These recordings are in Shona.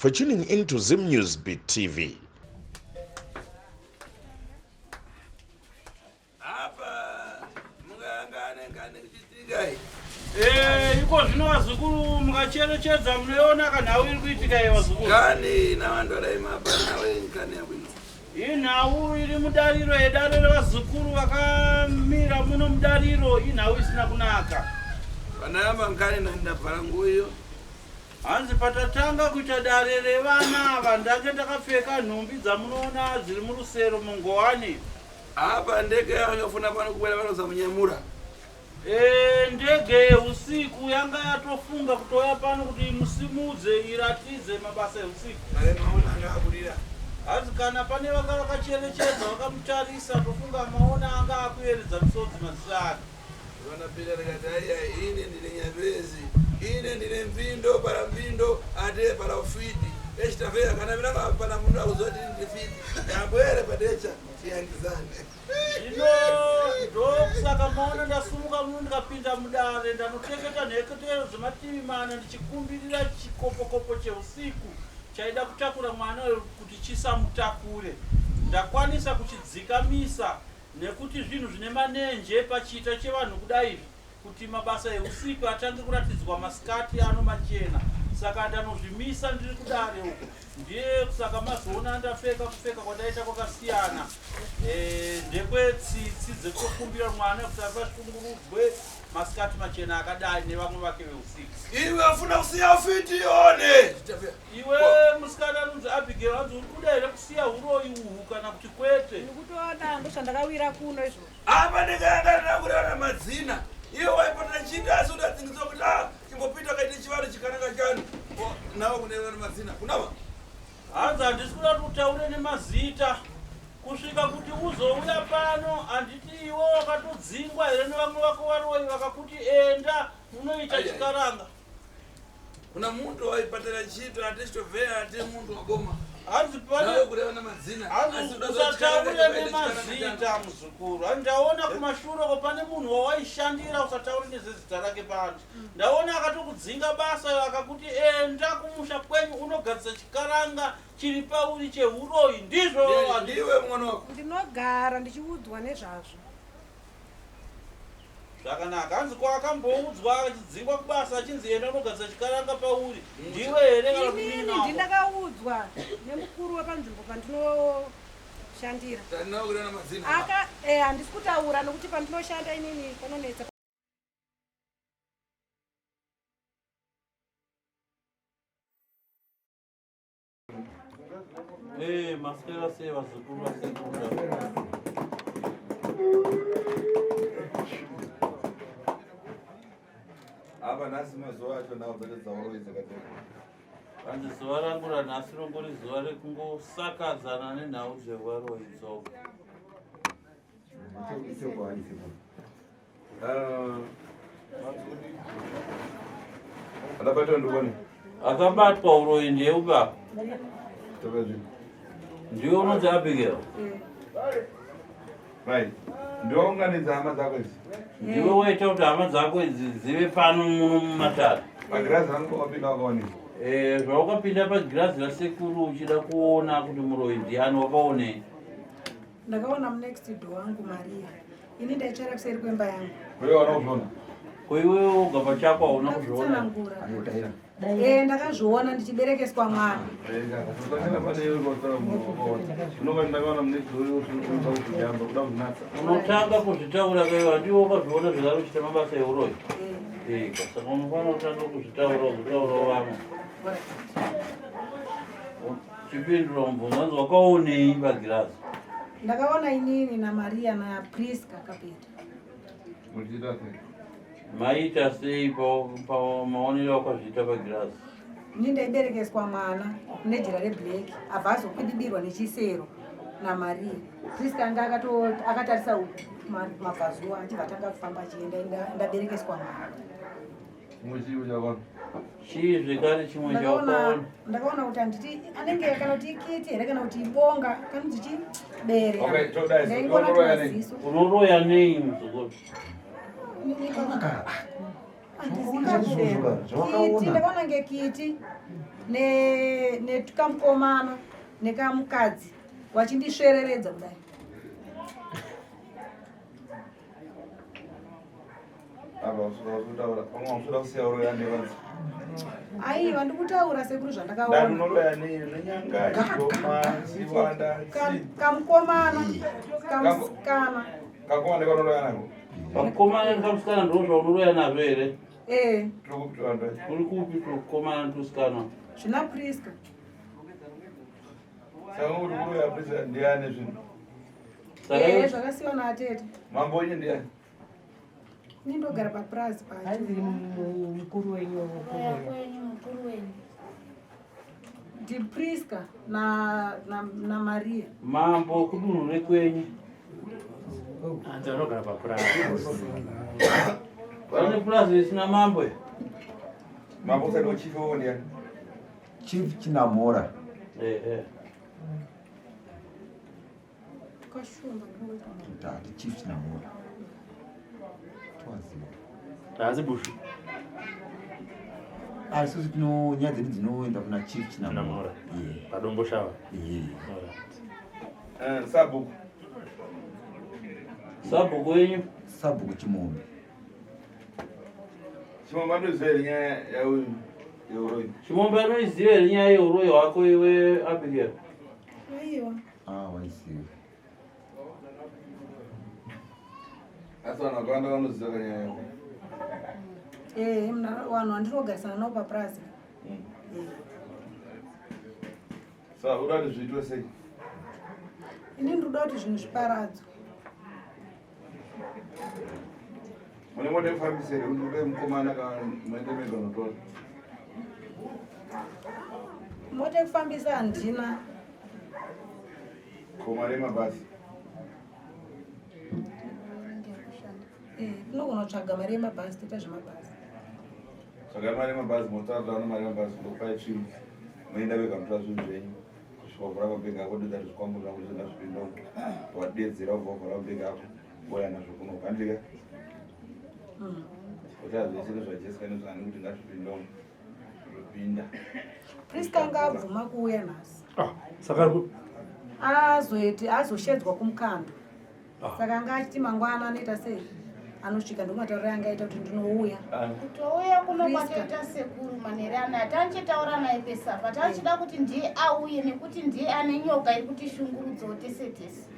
for tuning in to Zim News Beat TV. Eh, iko zvino vazukuru mukacherechedza munoiona kanhau iri kuitika iyi vazukuru. Kani navandoraimapa nawe nkani yabwino. Inhau iri mudariro yedare revazukuru vakamira muno mudariro inhau isina kunaka. Vanayamba nkani nandabvara nguyo. Hanzi patatanga kuita dare revana ava ndange ndakapfeka nhumbi dzamunoona dziri murusero mungowani. Apa ndege yangafuna pano kuwela vanozamunyamura. E, ndege yehusiku yanga yatofunga kutouya pano kuti imusimudze iratidze mabasa ehusiku. Hanzi kana pane vanga vakacherechedza vakamutarisa tofunga maona anga akuyeredza misodzi maziso ake. Vanapinda ndikati aiya ine ndine nyapezi ine ndine mvindo para mvindo ate para ufiti echitafeya kana vinanga pana munhu akuzoti ndifiti yabwere padecha tiyangizane. Zvino ndokusaka maona ndasumuka muno ndikapinda mudare ndanoteketa nheketero dzemativi mana ndichikumbirira chikopokopo cheusiku chaida kutakura mwana uyu kuti chisamutakure. Ndakwanisa kuchidzikamisa nekuti zvinhu zvine manenje pachiita chevanhu kudai izvi kuti mabasa ehusiku atange kuratidzwa masikati ano machena saka ndanozvimisa ndiri kudare uko ndiye kusaka mazoona ndapfeka kupfeka kwandaita kwakasiyana eh, ndekwetsitsi dzekutokumbira mwana kuti asashungurudzwe masikati machena akadai nevamwe vake veusiku iwe afuna kusiya ufiti one iwe musikana anonzi abigail anzi uri kuda here kusiya uroyi uhu kana kuti kwete ndikutoda ndozvandakawira kuno izvozvo Apa ndikanga kurara madzina. Iwe waipota chinda asi udatsingidzwa kuti ah chimbopinda kaite chivanhu chikanaka chani. Nawo kune vanhu madzina. Kunava. Hanzi handisi kuda kuti utaure nemazita kusvika kuti uzouya pano handiti iwe wakatodzingwa here nevamwe vako varoyi vakakuti enda unoita chikaranga. Kuna muntu waipatira chito ate chitovheya ate muntu wagoma. Hanzi pane kureva namazina. Hanzi usataure nemazita muzukuru. Hanzi ndaona kumashure uko pane munhu wawaishandira usataure nezvezita rake pano. Ndaona akatokudzinga basa akakuti enda kumusha kwenyu unogadzisa chikaranga chiri pauri chehuroyi ndizvo. Ndiwe mwana wako. Ndinogara ndichiudzwa nezvazvo. Zvakanaka. Hanzi ko akamboudzwa achidzingwa kubasa achinzi enda unogadzira chikaranga pauri. Ndiwe here kana kuti Inini munin'ina wako? ndindakaudzwa nemukuru wepanzvimbo pandinoshandira. Tanaurana mazina. Aka eh handisi kutaura nokuti pandinoshanda inini panonetsa. Eh, maswera sei vazukuru vasekuru. Apa nhasi mazuva acho nhau dzacho dzauroi dzakateka. Hanzi zuva rangu ranhasi rongori zuva rekungosakadzana nenhau dzevaroyi dzoga. Akabatwa ndikuone. Akabatwa uroyi ndiye upi apa? Ndiwe unonzi Abigail. Right. Ndiwe unganidza hama dzako idzi. Ndiwe waita kuti hama dzako idzi dzive pano muno mumatare. Pagirazi rangu wapinda wakaonei? Eh, zvawakapinda pagirazi rasekuru uchida kuona kuti muroyi ndiani wakaonei? Ndakaona munext door wangu Maria. Ini ndaitsvaira kuseri kwemba yangu. Wewe wana kuzviona? Ko iwewe woga pachako hauna kuzviona? Tsanangura. Eh, ndakazviona ndichiberekeswa mwana. Unotanga kuzvitaura kaiwa ndiwe wakazviona zvekare uchiita mabasa euroyi. Eh, saka unofanira kutanga kuzvitaura uzotaurawo vamwe. Chipindura mubvunzo hanzi wakaonei pagirazi? Ndakaona inini naMaria naPrisca Kapeta. Muchiita sei? Maita sei pamaonero akazviita pagirazi? Ini ndaiberekeswa mwana nejira reblack abva azokwidibirwa nechisero naMaria. Prisca anga akatarisa uku mabvazuva achibva atanga kufamba achienda ndaberekeswa mwana. Chii zvekare chimwe chawakaona? Ndakaona kuti handiti anenge kana kuti ikiti here kana kuti ibonga kanonzi chi bere. Ndaingoona tumaziso. Unoroya nei muzukuru? Kiti ndakaona nge kiti nekamukomana nekamukadzi wachindisvereredza kudai. Aiwa, ndikutaura sekuru zvandakaona. Kamukomana kamusikana. Kamukomana nekamusikana ndo zvaunoroya nazvo here? Eh. Uri kupi tukomana tusikana? Zvina Priska. Saka uri kuroya Priska ndiani zvinhu? Eh, zvakasiwa naatete. Mambo wenyu ndiani? Ini ndogara papurazi pacho. Hanzi mukuru wenyu. Mukuru wenyu. NdiPriska na Maria. Mambo kudunhu rekwenyu. Hanzi anogara papurazi. Pane purazi risina mambo here? Mambo usati wachief wavo ndiani? Chief Chinamhora. Ehe. Kwashumba. Ndati Chief Chinamhora. Twaziva. Haasi Bushu. Ah, isusu tino nyaya dzedu dzinoenda kuna Chief Chinamhora. Chinamhora. Yeah. Padomboshava. Yeah. Alright. Sabhuku. Sabhuku wenyu? Sabhuku Chimombe. Chimombe anoziva here nyaya yauyu yeuroyi? Chimombe anoiziva here nyaya yeuroyi hwako iwe Abigail? Aiwa. Ah, waiziva. Asi vanhu vakawanda vanoziva kanyaya yako. Eh, vanhu vandinogarisana navo papurazi. Saka uda kuti zviitwe sei? Ini ndinoda kuti zvinhu zviparadzwe. Mune mota yekufambisa here kuti ude mukomana kana muende mega unotora? Mota yekufambisa handina. Ko mari yemabhazi? Eh, tinogona kutsvaga mari yemabhazi toita zvemabhazi. Tsvagai mari yemabhazi motaura mari yemabhazi ndokupai tsvimbo. Moenda vega mutora zvinhu zvenyu. Kusvika kuvhura mabhegi ako dodza zvikwambo zvangu zvese ngazvipinde umu. Wadedzera ubva wavhura mabhegi ako wouya nazvo kuno. Handika? Wotaura zvese nezvaJessica nezvaani kuti ngazvipinde umu. Zvopinda. Priska anga abvuma kuuya nhasi. Ah, saka Azoiti azoshedzwa kumukando. Saka anga achiti mangwana anoita sei? Anosvika ndomatauriro anga aita kuti ndinouya. Kutouya kuno Priska. kwatoita sekuru manhere anaya tanchitaura naye pesapa tachida kuti ndiye auye nekuti ndiye ane nyoka iri kutishungurudzawo tese tese.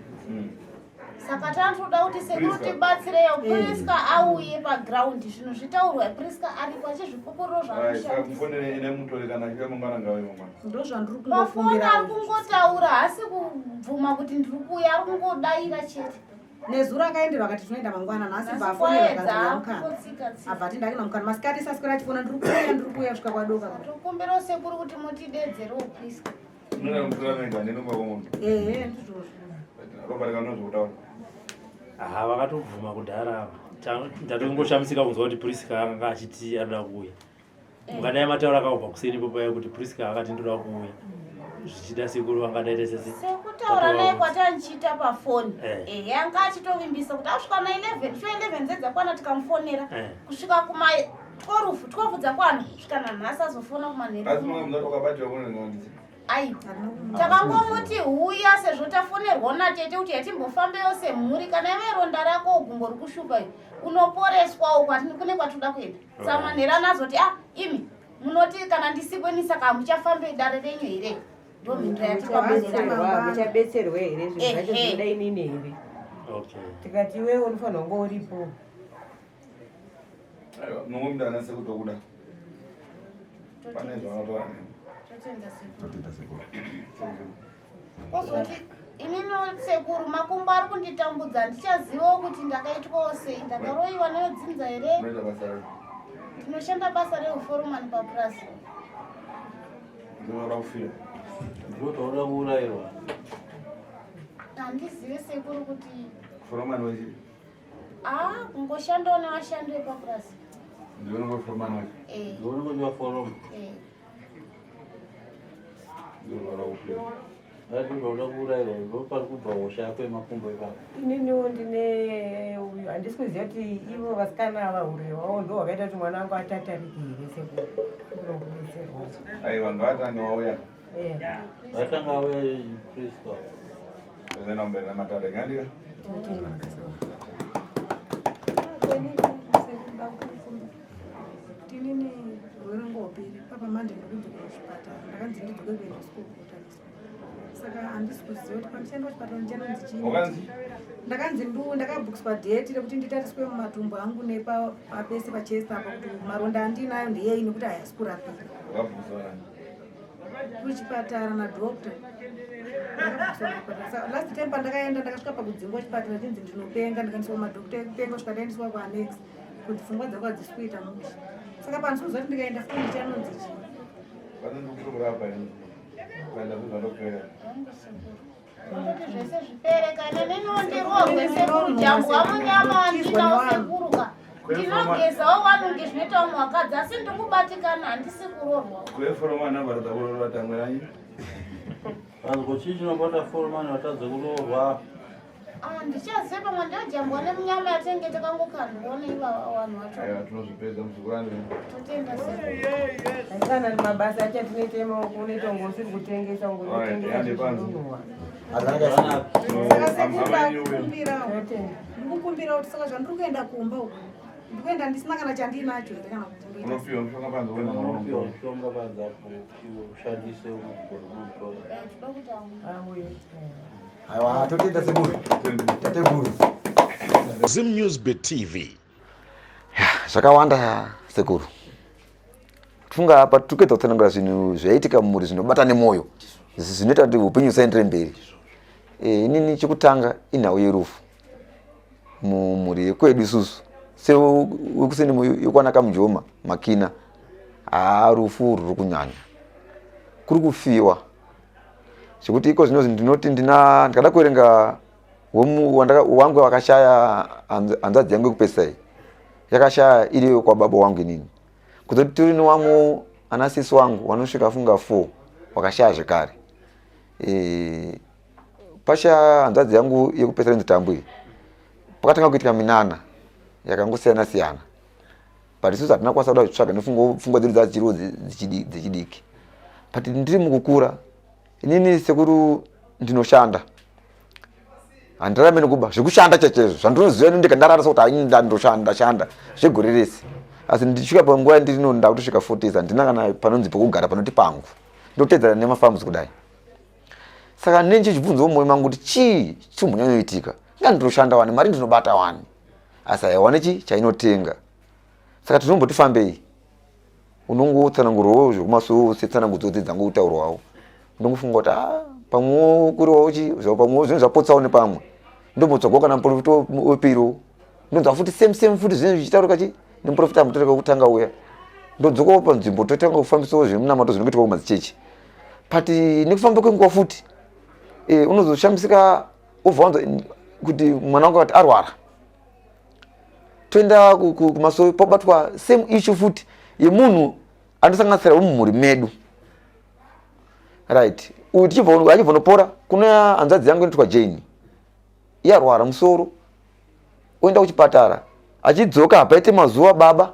Saka tanotoda kuti sekuru Priska. tibatsireyo Priska auye pagraundi zvinhu zvitaurwa Priska aripo achizvipupuriro Saka zvaanoshandisa. mufonere ine mutori kana achiuya mangwana ngauye mangwana. Ndozvandiri Pafoni ari kungokumbira. kungotaura haasi kubvuma kuti ndiri kuuya ari kungodaira chete. Nezuro akaenderwa akati tinoenda mangwana nhasi Nhasi bva afonera kwaedza akanzi uya mukando. akutsika tsika. Abva ati ndakina mukando masikati saswera achifona ndiri kuuya ndiri kuuya kusvika kwadoka. Tokumbirawo sekuru kuti mutidedzerewo Priska. Munoenda mutora mega nenomba kwamunhu. Ehe ndizvozvo. Ropa rikanozvokutaura. Aha, vakatobvuma kudhara ava. Ndatongoshamisika kunzwa kuti Priska akanga achiti anoda kuuya. Mungadai mataura akabva kuseni ipopo paya kuti Priska akati ndoda kuuya. Zvichida sekuru vangadaita sese. Sekutaura naye kwatanchiita pafoni Eh. ehe anga achitovimbisa kuti asvika na 11 sho 11 dzedzakwana tikamufonera Eh. kusvika kuma 12 12 dzakwana kusvika nanhasi azofona Asi kumanheru. manga munhu wakabatwa kunenge Aiwa takangomuti huya sezvo tafonerwa natete kuti yatimbofambeyo semhuri kana ive ronda rako gumbo rikushupa iyo unoporeswawo kune kwatoda kuenda. Saka manheru anazoti ah imi munoti kana ndisikweni saka hamuchafambe dare renyu here? Ndomhinduro yatikamutsana. Muchabetserwa here zvinhu zvacho Ehe. zvinoda inini here? Okay. Tikati iwewe unofanira kunge uripo. Aiwa, munongomuda ana sekuru tokuda. Pane zvavanotaura nemi. Totenda sekuru. Totenda sekuru. Kozoti inini sekuru makumbo ari kunditambudza handichazivawo kuti ndakaitwawo sei ndakaroyiwa nedzinza here. Munoita basa rei? Ndinoshanda basa reuforomani papurazi. Ndinoda kufira. Ndozvaunoda kuurayirwa. Handizive sekuru kuti Foromani wechi. aa kungoshandawo nevashandi vepapurazi. Ndiwe unongo foromani wacho. Eh, Ndinokudiwa foroma. eh. Ndinoda kufira. Vakuda kuuraiwa ndo pari kubva hosha yako yemakumbo ipapo. Ininiwo ndine uyu handisi kuziva kuti ivo vasikana ava hure hwavo ndo hwakaita kuti mwana wangu atatarike here sekuru. Ndinokubetserwa. Aiwa ngawatange wauya. Eh. Vatanga vauya Prisca. Tozoenda kumberi namatare ngandika. Tinini rwere ngopiri papa manje ndikubva kuchipatara ndakanzi ndidzoke kuenda school kotariswa saka handisi kuziva kuti pandichaenda kuchipatara ndichanonzi chii Wakanzi? Ndakanzi ndu ndakabhukiswa dheti rekuti nditariswe mumatumbu angu nepapese pachest apa kuti maronda andinayo ndeyei nekuti hayasi kurapika. Wakabvunzwa nani? Kuchipatara nadoctor. Ndakabhukiswa kuchipatara. Saka last time pandakaenda ndakasvika pakudzingwa chipatara chinzi ndinopenga, ndikaendeswa kumadoctor ekupenga kusvika ndaendeswa kuannex kuti pfungwa dzako hadzisi kuita mushe. Saka pandinoziva kuti ndikaenda futi ndichanonzi chii? Kwanza ndikukurapa ini. Kuenda kuzvatopera. Kutoti zvese zvipere kana neniwo ndirohwe sekuru jambwa munyama wandinawo sekuru ka. Ndinogezawo wanunge zvinoita vamwe vakadzi asi ndikubatikana handisi kurorwa. Kueforoma namba dzakurora tangweranyi. Vanhu chii chinobata foromani vatadze kuroorwa? Ah, ndichaziva pamwe ndojambwa nemunyama yatinenge takangokandwa neivava vanhu vacho. Aiwa tinozvipedza muzukurani. Totenda sekuru. Asi kana ari mabasa acho atinoita emaoko unoita kunge usiri kutengesa kunge Alright, unotengesa yande panze. zvinonhuhwa. Saka sekuru ndakukumbirawo, ndikukumbirawo kuti saka zvandiri kuenda kumba uku ndikuenda ndisina kana chandinacho here kana kuti ndoita sei? Unopiwa mushonga panze uenda Unopiwa mushonga panze apo kuti ushandise unogona kuutora. Toda kuti Auye. Aiwa totenda sekuru, tateguru. Zim News Bit TV. Zvakawanda sekuru. Funga apa tiri kuedza kutsanangura zvinhu zvaiitika mumhuri zvinobata nemwoyo zvinoita kuti upenyu husaendere mberi. Inini chekutanga inhau yerufu mumhuri yekwedu isusu sewekuseni yekwana Kamujoma Makina, haa rufu ruri kunyanya, kuri kufiwa zvekuti iko zvino ndinoti ndina ndikada kuverenga wangu wakashaya hanzvadzi yangu yekupedzisa iyi yakashaya iri kwababa wangu inini, kuzoti tiri newamwe ana sisi wangu wanosvika funga 4 wakashaya zvekare. Pashaya hanzvadzi yangu yekupedzisa inonzi Tambu iyi, pakatanga kuitika minana yakangosiyana siyana, but isusu hatina kukwanisa kuda kutsvaga nepfungwa dzedu dzachiriwo dzechidiki. But ndiri mukukura inini sekuru ndinoshanda, handirarame nekuba, zvekushanda chachaizvo zvandinoziva ini ndega ndarara sekuti haini ndandoshanda shanda zvegore rese, asi ndichisvika panguva yandirino ndakutosvika 40 years handina kana panonzi pekugara panoti pangu, ndotedzana nemafarms kudai. Saka ndine ndichibvunzawo mumwoyo mangu kuti chii chimbonyanyoitika, inga ndinoshanda wani, mari ndinobata wani, asi haiwane chi chainotenga. Saka tinomboti fambei, unongotsanangurwawo zvekumasowo setsanangudzo dze dzangotaurwawo, ndongofunga kuti ah, pamwewo kuriwawo chi pamwewo zvinhu zvapotsawo nepamwe, ndombotsvagawo kana muprofita wepiro, ndonzwa futi same same futi zvinenge zvichitaurika chi nemuprofita amutoreka kutanga uya, ndodzokawo panzvimbo totanga kufambisawo zvemunamato zvinongoitwa kumadzichechi. But nekufamba kwenguva futi unozoshamisika wobva wanzwa kuti mwana wangu akati arwara, toenda kumasowe pobatwa same issue futi yemunhu anosanganisira wemumhuri medu, right? Uyu tichibva achibva nopora kune hanzvadzi yangu inoitwa Jane, iye arwara musoro, oenda kuchipatara, achidzoka hapaite mazuva baba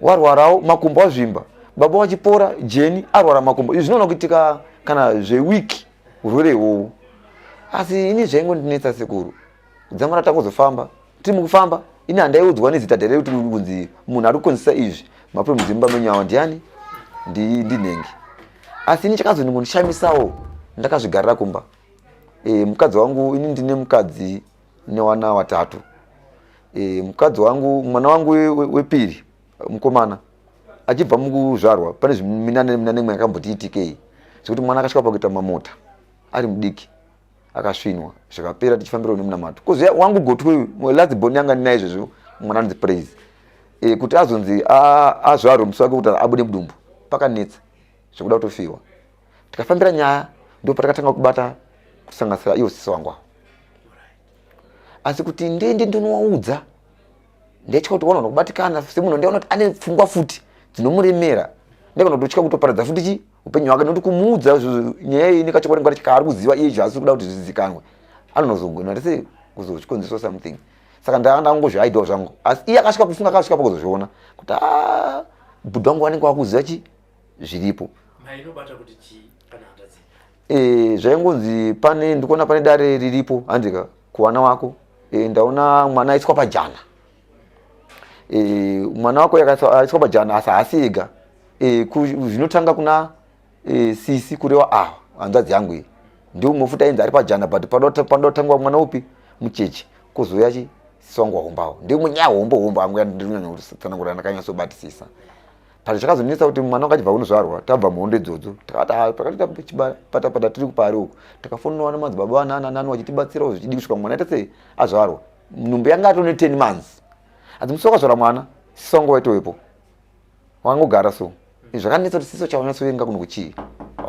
warwarawo makumbo azvimba, baba wachipora Jeni arwara makumbo. Izvi zvinoona kuitika kana zvewiki urwere ihwohwo. Asi ini zvaingondinetsa sekuru, dzamara tangozofamba tiri mukufamba ini handaiudzwa nezita dhere kuti kunzi munhu ari kukonzesa izvi maproblems emumba menyu awa ndiani, ndinenge. Asi ini chakazondingondishamisawo ndakazvigarira kumba. Mukadzi wangu ini ndine mukadzi newana watatu. Mukadzi wangu mwana wangu wepiri mukomana achibva mukuzvarwa pane minana minana imwe yakamboti itikei zvekuti mwana akasvika pakuita mamota ari mudiki akasvinwa zvikapera tichifambirawo nemunamato. Kozouya wangu gotwe last born yanga ndinaye izvezvo mwana anonzi Praise, kuti azonzi azvarwe musi wake kuti abude mudumbu pakanetsa zvekuda kutofiwa. Tikafambira nyaya ndipo patakatanga kubata kusanganisira iwo sisi wangu avo. Asi kuti ndiende ndinowaudza ndaitya kuti wanoona kubatikana semunhu, ndaona kuti ane pfungwa futi dzinomuremera, ndaigona kutotya kutoparadza futi chi upenyu hwake nokuti kumuudza nyaya iyi nekachokwadi ngwati kaari kuziva iye zvaasi kuda kuti zvizikanwe anonozogona tese kuzozvikonzeswa something. Saka ndanga ndangozviaidiwa zvangu, asi iye akasvika kufunga, akasvika pakuzozviona kuti a bhudhi wangu vanenge vakuziva chi zviripo. E, zvaingonzi pane ndikuona pane dare riripo handika kuwana wako e, ndaona mwana aiswa pajana e, mwana wako aiswa pajana asi haasi ega e, zvinotanga kuna e, sisi kureva ava hanzvadzi yangu iyi ndiumwe futi ainzi ari pajana but panoda kutangwa mwana upi mucheche kozouya chi sisi wangu wahombawo ndiumwe nyaya hombo hombo angu yandiri kunyanya kutsanangura ndakanyatsobatisisa. But chakazonetsa kuti mwana wanga achibva kunozvarwa tabva muhondo idzodzo takati ah, pakati patapata tiri kupari uku takafonwa namadzibaba vanana nani vachitibatsirawo zvichidi kusvika mwana aita sei azvarwa. Nhumbu yanga atone 10 months asi musi wakazvara mwana sisi wangu waitowepo wangogara so zvakanetsa kuti siso chawanyatsovenga kuno kuchii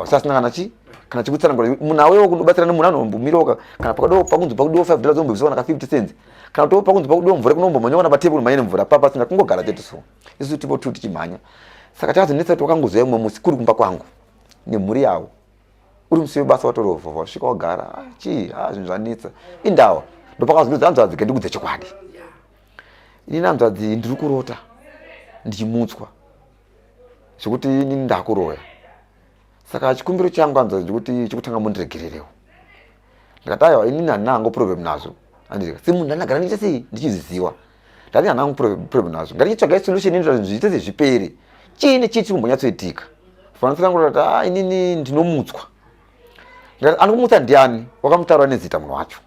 sasina kana chi kana chikutsanangura munhu awewo kunobatsira nemunhu anombomirawo kana pakadiwa pakunzi pakudiwa 5 dollars ombobvisa kana ka 50 cents kana to pakunzi pakudiwa mvura kunombomhanya kana patepu kunomhanya nemvura papa pasina kungogara chete so isu tipo tu tichimhanya. Saka chakazonetsa kuti wakangozouya mumwe musi kuri kumba kwangu nemhuri yavo uri musi webasa watorovha wasvika wagara ah, chii ah, zvinhu zvanetsa indawa ndopakazonzi hanzvadzi kendikudze chokwadi inini hanzvadzi ndiri kurota ndichimutswa zvekuti inini ndakuroya. Saka chikumbiro changu hanzvadzi chekuti chekutanga mundiregererewo. Ndikati aiwa inini handina hangu problem nazvo andika semunhu ndandagara ndiite sei ndichizviziva ndati handina hangu problem nazvo ngatichitsvagai solution inoita kuti zviite sezvipere chii nechii chiri kumbonyatsoitika. Fanira kuti ah inini ndinomutswa. Ndikati anokumutsa ndiani wakamutaura nezita munhu wacho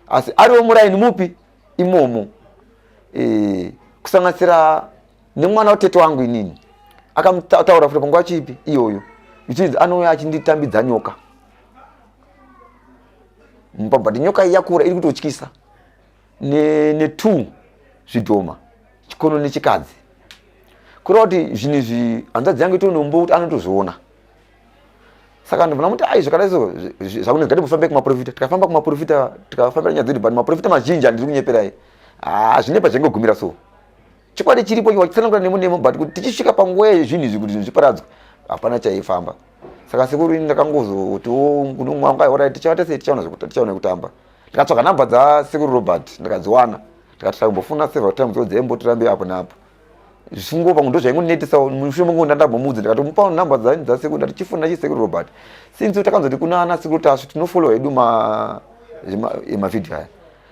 asi ariwo muraini mupi imomo e, kusanganisira nemwana watete wangu inini akamutaura futi panguva chipi iyoyo ichinzi anouya achinditambidza nyoka mumba but nyoka iyi yakura iri kutotyisa netwo zvidhoma chikono nechikadzi kureva kuti zvinhu izvi hanzvadzi yangu itonombo kuti anotozviona. Saka ndibva ndamuti ai zvakadai so zvakunzi ngatimbofambe kumaprofita. Tikafamba kumaprofita tikafambira nyaya dzedu but maprofita mazhinji handiri kunyeperai ah zvine pazvaingogumira so chokwadi chiripo wachitsanangura nemo nemo but kuti tichisvika panguva yezvinhu izvi kuti zvinhu zviparadzwe hapana chaifamba. Saka sekuru ini ndakangozotiwo kunomwanga orit tichaita sei tichaona zvekuta tichaona kutamba. Ndikatsvaga namba dzasekuru Robert ndikadziwana ndikati takambofuna several times odzembo tirambe apo neapo zvisungo pangu ndozvaingonetesa mushure mangu ndandambomudza ndikatomupa namba dzasekuru ndati chifona chisekuru Robert since takanzoti kuna ana sekuru Tasvu tinofollow hedu mavhidhiyo aya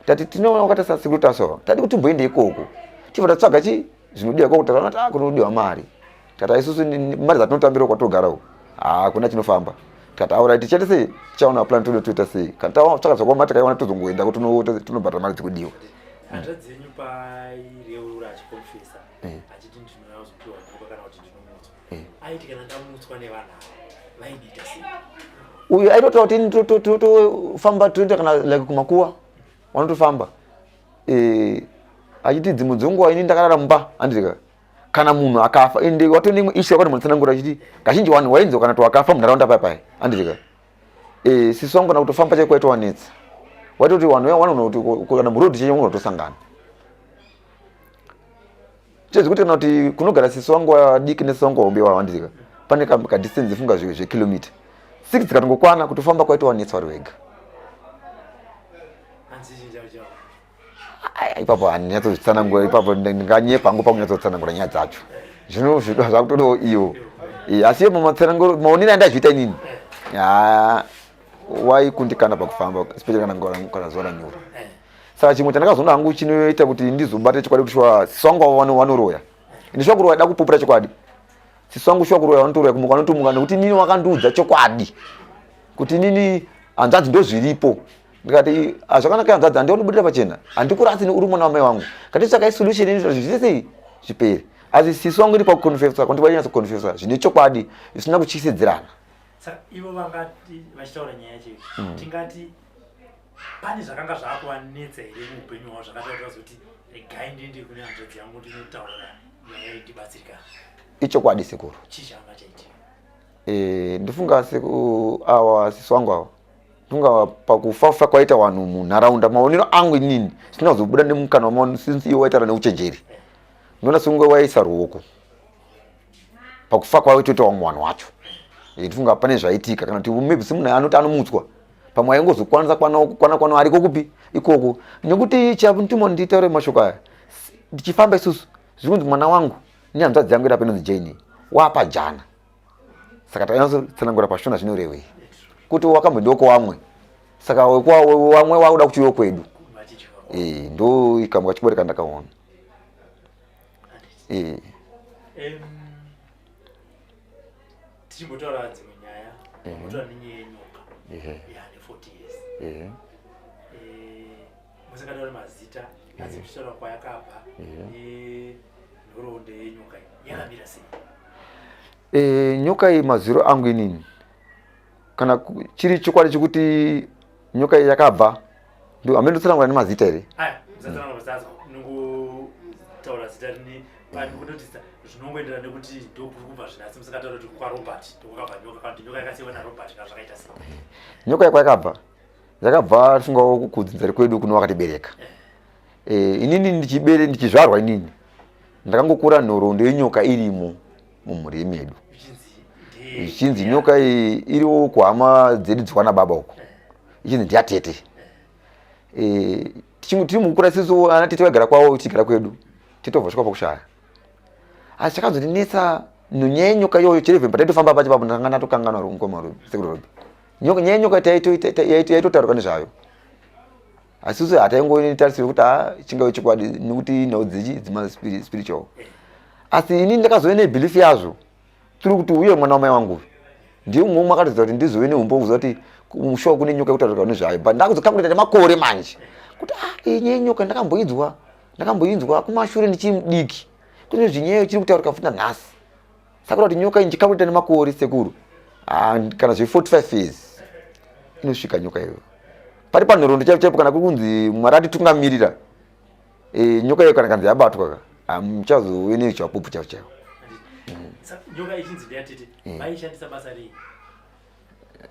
tati tinoona wakati sasekuru Tasvu ava tadi kuti timboende ikoko tibva tatsvaga chi zvinodiwa ikoko takaona kuti ah kunodiwa mari tati isusu mari dzatinotambira kwatogara uko hakuna chinofamba tikati aura tichaita sei tichaona plan toda toita sei kana tatsvaka zvakaoma tikaiwana tozongoenda tinobhadhara mari dzikudiwa. Hanzvadzi yenyu paireurura achikonfesa achiti ndinouya kuzopiwa nyoka kana kuti ndinomutswa aiti kana ndamutswa nevanhu ava vaidiita sei? Uyu aitotaura kuti ini totofamba toenda kana like kumakuwa vanotofamba achiti dzimwe dzenguva ini ndakarara mumba handika kana munhu akafa ende watone imwe issue yakati munotsanangura achiti kazhinji vanhu wainzwa kana kuti wakafa munharaunda paya paya handika sisi wangu kana kutofamba chaiko waitowanetsa waitoti vanhu vanoona kuti kana muroad chenyu unotosangana chezvi kuti kana kuti kunogara sisi wangu vadiki nesisi wangu vahombe wawandika pane kadistance funga zvekilomita 6 dzikatongokwana kutofamba kwaitowanetsa vari wega. Ipapo handinyatsozvitsanangura ipapo ndinganyepa hangu pakunyatsotsanangura nyaya dzacho zvino zvakutodawo iyo asi iyo matsananguro maonero andazviita inini waikundikana pakufamba especially kana zuva ranyura. Saka chimwe chandakazoona hangu chinoita kuti ndizobate chokwadi kuti shuwa sisi wangu avo vanoroya ende shuwa kuroya da kupupura chokwadi sisi wangu shuwa kuroya vanotoroya kumuka vanotomuka nekuti inini wakandiudza chokwadi kuti inini hanzvadzi ndozviripo. Ndikati zvakanaka hanzvadzi handioni kubudira pachena handikurasi uri mwana wamai wangu katitsvakai solution inoita kuti zviite sei zvipere. Asi sisi wangu iri pakuconfessa kwandiri vainyatsa kuconfessa zvine chokwadi zvisina kutyisidzirana. Saka ivo vangati vachitaura nyaya yacho iyi tingati pane zvakanga zvakuvanetsa here muupenyu hwavo zvakaita kuti vazoti regai ndiende kune hanzvadzi yangu ndinotaura nyaya iyi ndibatsirikana? Ichokwadi sekuru. Chii changa chaitika? Ndifunga seku awa sisi wangu awa ndifunga pakufafa kwaita vanhu munharaunda maonero angu inini sina kuzobuda nemukanwa mavo since iwo waitaura neuchenjeri ndinoona sekunge waisa ruoko pakufa kwaitoita vamwe vanhu wacho. Ndifunga pane zvaitika kana kuti maybe semunhu anoti anomutswa pamwe aingozokwanisa kwana kwana ariko kupi ikoko nekuti chamutumwa nditaure mashoko aya ndichifamba isusu zviri kunzi mwana wangu nehanzvadzi yangu irapo inonzi jane wapa jana saka takanyatsotsanangura pashona zvinorevei kuti wakamboendawo kwawamwe saka wamwe wakuda kuchiuyo kwedu eh, ndo ikamwe kachibore kandakaona eh. Tichimbotaura dzimwe nyaya taura nenyaya yenyoka yane 40 years, musingatauri mazita asi tichitaura kwayakabva nenhoroondo yenyoka iyi yakamira sei? Nyoka iyi maziro angu inini kana chiri chokwadi chekuti nyoka iyi yakabva hamene ndotsanangura nemazita here? Musatsanangura mazita, nongotaura zita rine panotisa zvinongoenderana nekuti ndokuri kubva zvinhu, asi musingataura kuti kwaRobert ndokwakabva nyoka kana kuti nyoka yakasiiwa naRobert kana zvakaita sei. Nyoka yakwayakabva yakabva tifungawo kudzinza rekwedu kuno wakatibereka. Inini ndichibere ndichizvarwa inini ndakangokura nhoroondo yenyoka irimo mumhuri yemedu ichinzi nyoka iyi iriwo kuhama dzedu dzikwana baba uko ichinzi ndiyatete. Tiri mukukura isusu ana tete vaigara kwavo tichigara kwedu, titobva svika pakushaya. Asi chakazondinetsa nyaya yenyoka iyoyo chirevhemba taitofamba pacho papo ndanga ndatokanganwa mukoma sekuru Robi. Nyaya yenyoka yaitotaurwa nezvayo asi isusu hataingotarisira kuti ha chingave chokwadi nekuti nhau dzichi dzima spiritual. Asi ini ndakazove nebelief yazvo tiri kuti uye mwana wamai wangu ndiye umwe umwe akatoziva kuti ndizove neumbo kuziva kuti mushuwa kune nyoka yekutaurika nezvayo, but ndakuzokakuleta nemakore manje kuti ah, iyi nyaya yenyoka ndakamboinzwa ndakamboinzwa kumashure ndichiri mudiki, kune zvinyeyo chiri kutaurika futi nanhasi. Saka kuti nyoka iyi ndichikakuleta nemakore sekuru, ah, kana zve 45 years inosvika nyoka iyoyo pari panhoroondo chaipo chaipo kana kuri kunzi Mwari atitungamirira, nyoka iyo kana kanzi yabatwa ka hamuchazove nechapupu chaivo chaivo. Nyoka ichinzi ndeyatete, vaishandisa basa rei?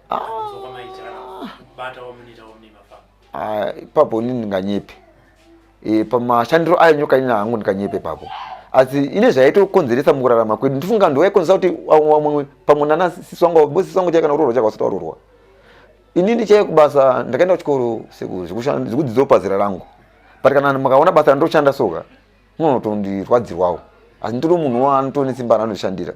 Kwamaita kana kubata wamunoita wamune mafamba? Ah, ipapo ini ndinganyepe. Pamashandiro ayo nyoka ina hangu ndinganyepe ipapo, asi ine zvaitokonzeresa mukurarama kwedu. Ndifunga ndoyaikonzeresa kuti vamwe pamwe nana sisi wangu bo sisi wangu chai kana kuroorwa chaka wasati waroorwa. Inini chai kubasa ndakaenda kuchikoro sekuru zvekudzidzawo pazera rangu, but kana makaona basa randoshanda soka munotondirwadzirwawo, asi ndiri munhu waanotone simba raanondishandira.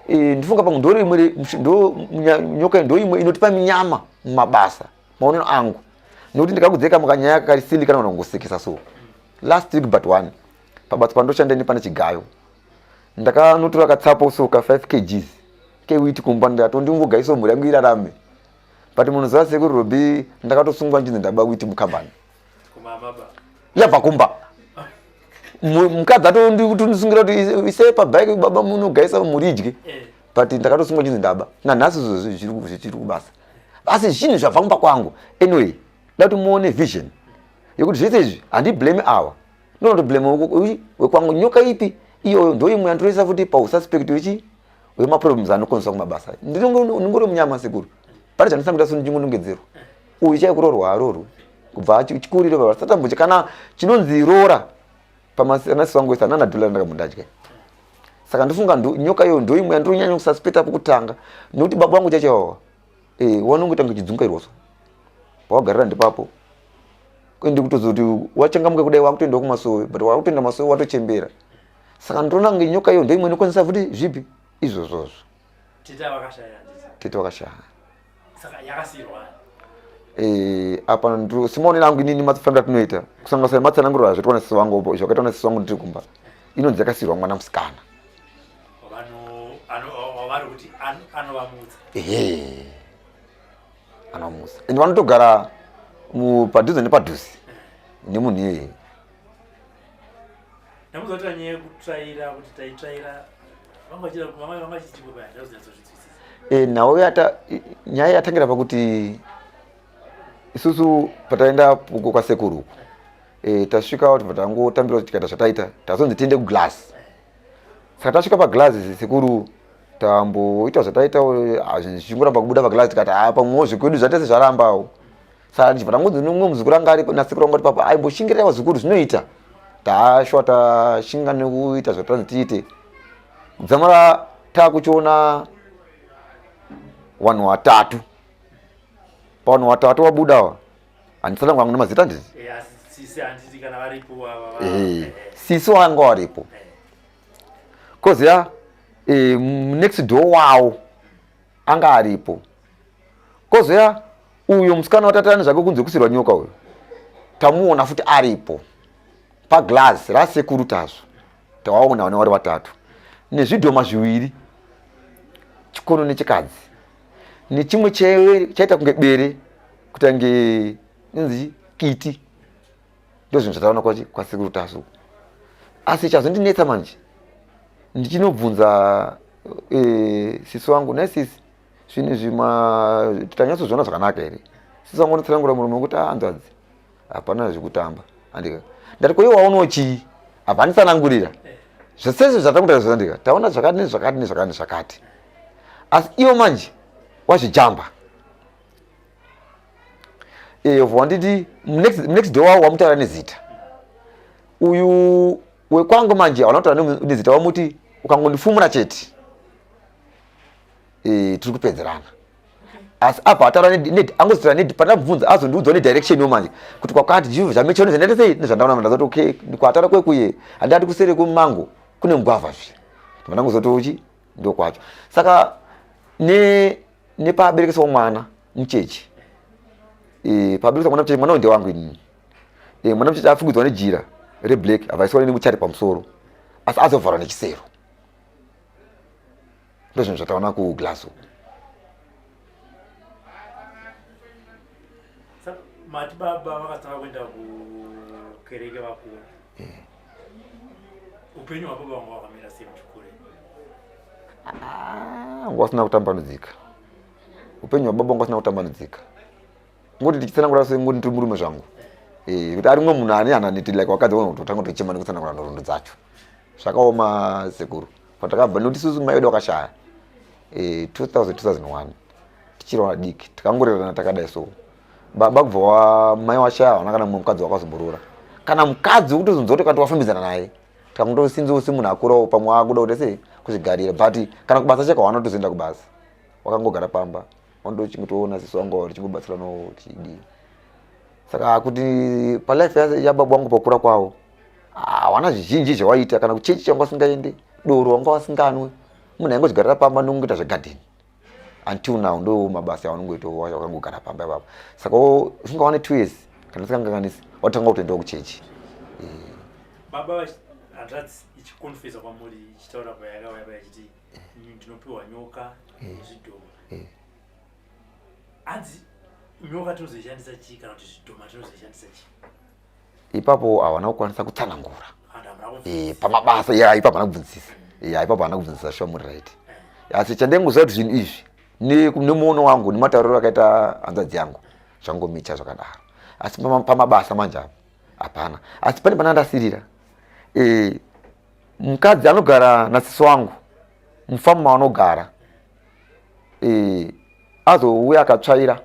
Ndifunga pamwe ndo rimwe ndo nyoka ndo imwe inotipa minyama mumabasa maonero angu, nekuti ndikakudzeka mukanyaya kari sili kana kunongosekesa. So last week but one pabasa pandoshanda ini pane chigayo ndakanotora katsapo so ka 5 kgs kewheat kumba ndikatondingogaisawo mhuri yangu irarame, but munoziva sekuru Robi ndakatosungwa nchinzi ndaba wheat mukambani yabva kumba. Mukadzi atondisungira kuti isei pabhaiki baba munogaisa mhuri idye, but ndakatosungwa chinzi ndaba. Nanhasi izvozvo zvichiri kubasa, asi zvinhu zvabva kumba kwangu. Anyway, da kuti muone vision yekuti zvese izvi handiblame awa, ndinotoblame wekwangu. Nyoka ipi iyoyo ndo imwe yandiroisa futi paususpect wechi wemaproblems anokonzesa kumabasa. Ndingori munyama sekuru, pane zvandisangoita so ndichingonongedzerwa uyu chai kuroorwa aroorwe kubva chikuriro baba kana chinonzi roora pamanasi wangu wese anana dhola ndakambondadya. Saka ndifunga nyoka iyoyo ndo imwe yandinonyanya kususpecta pokutanga, nekuti baba vangu chachawawa wanongoita kunge chidzungairwa so pawagarira ndipapo ende kutozoti wachangamuka kudai wakutoendawo kumasowe, but wakutoenda masowe watochembera. Saka ndinoona kunge nyoka iyo ndo imwe inokwanisa futi zvipi izvozvozvo. Tete vakashaya handiti? Tete vakashaya. Saka yakasiyirwa? Apa simaonero angu inini mafambiro atinoita kusanganisa nematsananguriro azvaitwa nasisi vangu zvakaitwa nasisi vangu ndiri kumba inonzi yakasiyirwa mwana musikana. Wavari kuti anovamutsa? Ehe, anovamutsa ende vanotogara padhuze nepadhuze nemunhu iyeye. Ndamuzotaura nyaya yekutsvaira kuti taitsvaira vanga vachiti baba ndazonyatsozvinzwisisa. Nhau yata nyaya yatangira pakuti isusu pataenda kwasekuru uku tasvika tibva tangotambira tikaita zvataita tazonzi tiende kuglass. Saka tasvika paglass sekuru tamboita zvataita zvichingoramba kubuda paglass, tikati ha pamwewo zvekwedu zvaita sezvarambawo. Saka tichibva tangonzi nomumwe muzukuru anga aripo nasekuru vangu ati papa aimboshingirira vazukuru zvinoita tashwa tashinga nekuita zvatanzi tiite dzamara takuchiona. Vanhu vatatu, pavanhu vatatu wabuda ava, handitsanangura hangu nemazita handiti? Sisi wanga waripo, koziya next door wawo anga aripo, kozoya uyo musikana watatani zvake kunze kusirwa nyoka uyo tamuona futi aripo paglass rasekuru tazvo tawaona vane vari vatatu nezvidhoma zviviri, chikono nechikadzi, nechimwe chaita kunge bere, kutange inzi kiti. Ndozvinhu zvataona kwasekuru Tasvu. Asi chazondinetsa manje, ndichinobvunza sisi wangu, nai sisi, zvinhu izvi tanyatsozviona zvakanaka here? Sisi wangu unotsanangura murume wekuti hanzvadzi, hapana zvekutamba, andika. Ndati, koiwe waonawo chii? Abva anditsanangurira zvesese zvatanguta zvandika taona zvakati nezvakati nezvakati nezvakati, asi iwo manje wazvijamba. Wanditi next door wavo wamutaura nezita, uyu wekwangu manje hauna kutaura nezita, wamuti ukangondifumura chete tiri kupedzerana. Asi apa ataura angozotaura pandabvunza, azondiudzawo nedirection yo manje kuti kwakati zvinhu zvamechano zvandaita sei nezvandaona. Ndazoti okay, kwataura kwekuye handati kuseri kwemango kune mugwavha zvi ndangozoti uchi ndokwacho. Saka nepaaberekeswa mwana mucheche, paaberekeswa mwana mucheche, mwana uyu ndewangu inini. Mwana mucheche afukidzwa nejira reblack, avaiswa nemuchari pamusoro, asi azovharwa nechisero. Ndozvinhu zvataona kuGlasgow. Mati baba vakatanga kuenda kukereke vakura. Upenyu hwababa vanga hwakamira sei muchikure? Ah, wasina kutambanudzika. Upenyu hwababa wanga usina kutambanudzika, ngoti tichitsanangura sengoti ndiri murume zvangu, kuti ari mumwe munhu ane hananeti like wakadzi vanototanga kutochema nekutsanangura nhoroondo dzacho. Zvakaoma sekuru patakabva, nekuti isusu mai vedu wakashaya 2000 2001 tichiri vadiki, takangorerana takadai. So baba kubva wa mai washaya, hawana kana mumwe mukadzi wakazomborora, kana mukadzi wekutozonzwa kuti kati wafambidzana naye. Tikangotosinziwo semunhu akurawo, pamwe akuda kuti sei kuzvigarira, but kana kubasa chako hawana kutozoenda kubasa, wakangogara pamba, wandochingotoona sisi wangu tichingobatsiranawo tichidii. Saka kuti palife yababa wangu pakura kwavo hawana zvizhinji zvawaita, kana kuchechi changa wasingaende, doro wanga wasinganwe, munhu aingozvigarira pamba nongoita zvegadheni until now. Ndo mabasa avanongoita, wakangogara pamba ipapo. Saka usingawane 2 years kana usinganganisi, watanga kutoendawo kuchechi. Baba, hanzvadzi ichikonfesa kwamuri, ichitaura payakauya paya ichiti ndinopiwa nyoka nezvidhoma, hanzi nyoka tinozoishandisa chii, kana kuti zvidhoma tinozoishandisa chii? Ipapo hawana kukwanisa kutsanangura. Vanhu hamuna kubvunzisa. Pamabasa ya ipapo haana kubvunzisa. Ya, ipapo haana kubvunzisa, sure, muri right. Asi chandaingoziva kuti zvinhu izvi nemuono wangu nematauriro akaita hanzvadzi yangu zvangomicha zvakadaro. Asi pamabasa manje apo hapana. Asi pane pana ndasirira, mukadzi anogara nasisi wangu mufamu maanogara, azouya akatsvaira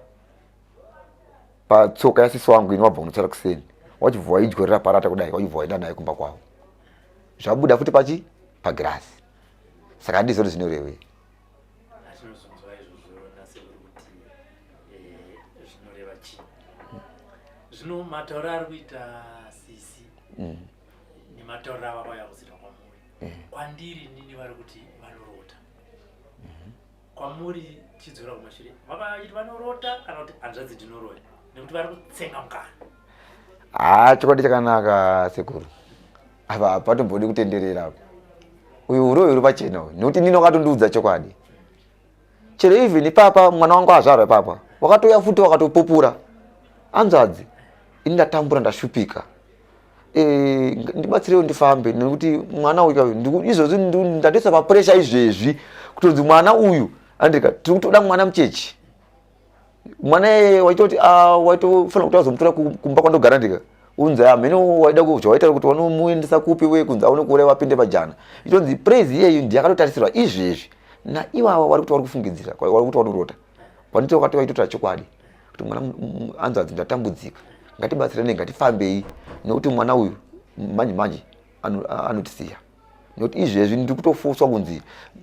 patsoka yasisi wangu ini wabva kunotsvaira kuseni, wachibva waidyorera parata kudai, wachibva waenda naye kumba kwavo, zvabuda futi pachi pagirasi. Saka handizivi kuti zvinorevei. Atinozonzwa izvozvo nasekuru kuti zvinoreva chii. Zvino matauro ari kuita sisi nematauriro avakauya kuzoita kwamuri, kwandiri nini vari kuti vanorota. Kwamuri chidzora kumashure, vakachiti vanorota kana kuti hanzvadzi ndinoroya nekuti vari kutsenga mukana? Haa, chokwadi chakanaka sekuru, apa hapatombodi kutenderera apa. Uyu uroyi uri pachena uyu, nekuti nini wakatondiudza chokwadi. Chero even ipapa mwana wangu azvarwa ipapa, wakatouya futi wakatopupura, hanzvadzi, ini ndatambura, ndashupika, ndibatsirewo ndifambe, nekuti mwana uyu izvozvi ndatoisa papressure izvezvi kutonzi mwana uyu andika tiri kutoda mwana muchechi. Mwana iyeye waitoti, ah, waitofanira kuti azomutora kumba kwandogara, ndika unzi hamene waida zvawaita kuti wanomuendesa kupi we kunzi aone kuuraya wapinde pajana. Itonzi praise iyeyu ndiye akatotarisirwa izvezvi naiwawa vari kuti vari kufungidzira, vari kuti vanorota. Vanoti wakati waitotaura chokwadi kuti mwana hanzvadzi, ndatambudzika, ngatibatsirane, ngatifambei, nekuti mwana uyu manje manje anotisiya, nekuti izvezvi ndiri kutofoswa kunzi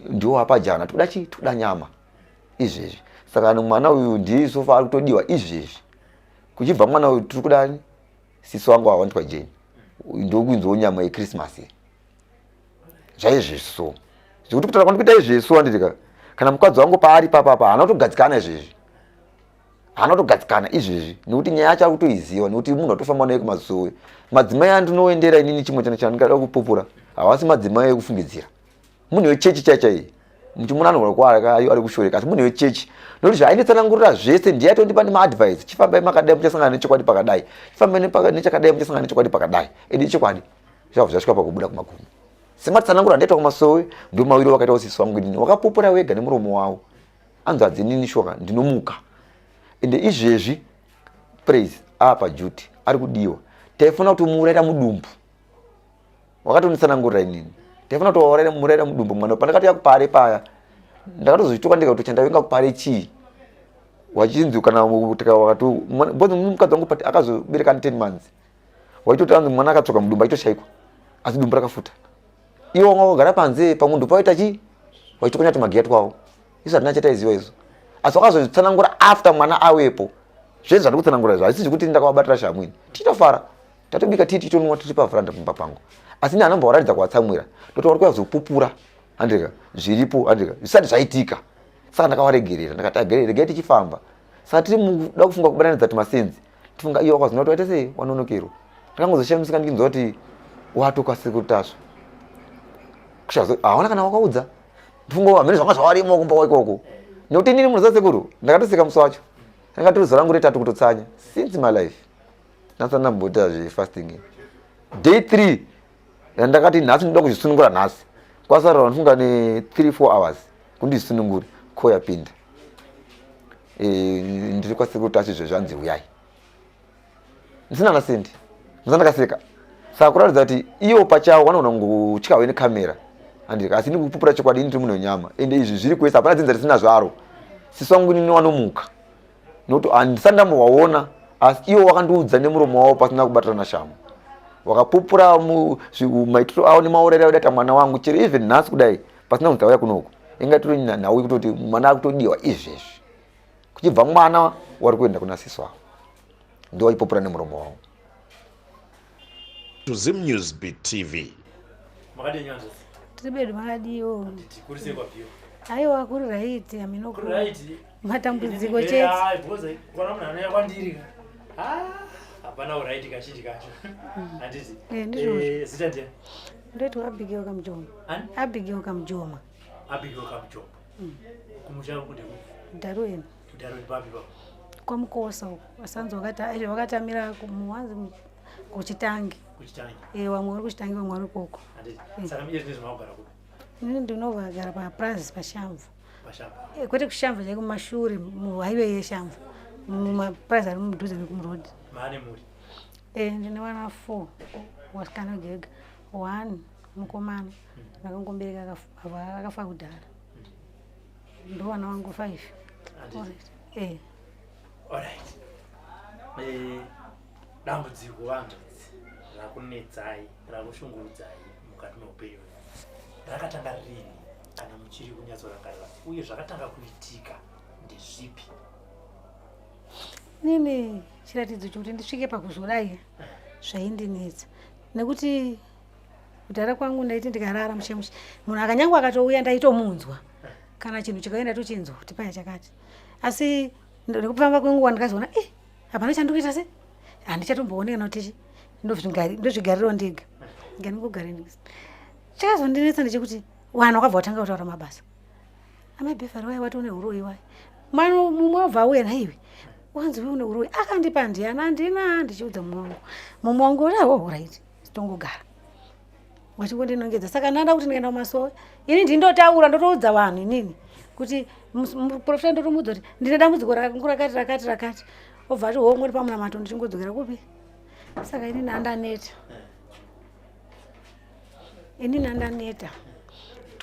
ndiwo wapajana, tikuda chii, tikuda nyama izvezvi. Saka mwana uyu ndiye sofa ari kutodiwa izvezvi. Kuchibva mwana uyu tiri kudani sisi wangu awandwa Jane. Ndokunzwa nyama yeChristmas iyi. Zvaizvezvi so. Zvekuti kutaura kwandikuita izvezvi so handitika kana mukadzi wangu paari papapa haana kutogadzikana izvezvi. Haana kutogadzikana izvezvi nekuti nyaya yacho ari kutoiziva nekuti munhu atofamba naye kumasowe. Madzimai andinoendera inini chimwe chana chandingada kupupura havasi madzimai ekufungidzira. Munhu wechechi chai chai muchimuona anogona kuva ari kushoreka asi munhu wechechi nokuti zvaainditsanangurira zvese ndiye atondipa nemaadvice chifambai makadai muchasangana nechokwadi pakadai chifambai nechakadai muchasangana nechokwadi pakadai ende ichokwadi zvabva zvasvika pakubuda kumagumo sematsananguro andaitwa kumasowe ndo mawiri wakaita usisi wangu inini wakapupura wega nemuromo wavo anzi hadzinini shoka ndinomuka ende izvezvi praise apa duty ari kudiwa taifanira kutomuuraira mudumbu wakatonditsanangurira inini ndaifanira kutowauraira mudumbu mwana pandakatouya kupare paya ndakatozvituka ndega kuti chandavinga kupare chii wachinzi kana wakati because mukadzi wangu akazobereka 10 months waitoti anzi mwana akatsoka mudumbu aitoshaikwa asi dumbu rakafuta iwo wanga wagara panze pamwe ndopaita chii waitokonya tumagiya twawo isu hatina chataiziva izvo asi wakazozvitsanangura after mwana awepo zvese zvandiri kutsanangura izvo hazvisi zvekuti ndakavabatira shamwini tichitofara tatobika tii tichitonwa tiri pavhuranda pamba pangu asi ini anombovaratidza kuvatsamwira ndoti vari kuyazopupura andika zviripo andika zvisati zvaitika saka ndakavaregerera ndakati agerere regai tichifamba saka tiri muda kufunga kubatanidza tumasenzi tifunga iyo wakazona kuti waita sei wanonokerwa ndakangozoshamisika ndichinzwa kuti watoka sekuru tasva kushazo hawana kana wakaudza ndifunga hamene zvanga zvawarimo kumba kwaikoko nekuti inini munoziva sekuru ndakatoseka musi wacho ndakatiri zuva rangu retatu kutotsanya since my life nhasi andamboita zvefasting day 3 yandakati nhasi ndinoda kuzvisunungura nhasi kwasarira ndifunga ne 3 4 hours kundizvisunungure ko yapinda e, ndiri kwasekuru tachi zve zvanzi huyai ndisina na sendi ndisina ndakaseka saka kuratidza kuti iwo pachawo vanogona kungotyawo nekamera andika asi ndikupupura chokwadi ini ndiri munhu wenyama ende izvi zviri kwese hapana dzinza risina zvaro sisi wangu inini wanomuka nokuti handisati ndambovaona asi iwo wakandiudza nemuromo wavo pasina kubatirana shamu wakapupura maitiro avo nemaurayiro aida mwana wangu chero even nhasi kudai pasina kunzi tauya kunoku inga tiri nhau yekutoti mwana akutodiwa izvezvi kuchibva mwana wari kuenda kuna sisi wavo ndiwo waipupura nemuromo wavo to Zim News Beat TV. Makadii nyanzvi? Tiri bedu makadiwo. Kuri sei kwabviwa? Aiwa kuri right amino kuri right. Matambudziko chete. Hayi because kwana munhu anouya kwandiri ka. Ah, hapana uright kazhinji kacho. Handiti. Eh, ndizvozvo. Eh, zita ndiani? Ndoitwa Abigail Kamujoma. Ani? Abigail Kamujoma. Abigail Kamujoma. Kumusha kude kupi? Darwin. Darwin papi papo? Kwamukosa uko. Vasanzi wakati vakatamira kumuwanzi kuchitangi. Kuchitangi. Eh, vamwe vari kuchitangi vamwe vari koko. Handiti. Saka iye zvine zvamagara kupi? Inini ndinovagara paprazi pashamvu. Pashamvu. Eh, kwete kushamvu chaiko kumashure muhighway yeshamvu. Mumaprazi ari mudhuze nekumuroad. Maane muri. Eh, ndine vana 4. Wasikana wega. One mukomana. Ndakangobereka akafa kudhara. Ndovana vangu 5. Handiti. Eh. Alright. Eh, dambudziko vanzvadzi rakunetsai rakushungurudzai mukati meupenyu hwenyu rakatanga rini kana muchiri kunyatsorangarira uye zvakatanga kuitika ndezvipi? Nini chiratidzo chokuti ndisvike pakuzodai zvaindinetsa nekuti kudhara kwangu ndaiti ndikarara mushe mushe munhu akanyangwe akatouya ndaitomunzwa kana chinhu chikauya ndaitochinzwa kuti paya chakati asi nekufamba kwenguva ndikazoona eh hapana chandikuita se handichatombooneka nokuti ndozvigarirawo ndega ngandingogare chakazondinetsa ndechekuti vanhu wakabva watanga kutaura mabasa amai befari waye wati une uroyi waye mwana mumwe wabva auya nhaiwe wanzi uye une uroyi akandipa ndiyani handina ndichiudza mumwe wangu mumwe wangu uri awo right tongogara wachingondinongedza saka ndanda kuti ndikaenda kumasowe ini ndindotaura ndotoudza vanhu inini kuti muprofita ndotomuudza kuti ndine dambudziko rangu rakati rakati rakati obva ati hongu ndi pamunamato ndichingodzokera kupi saka inini andaneta inini andaneta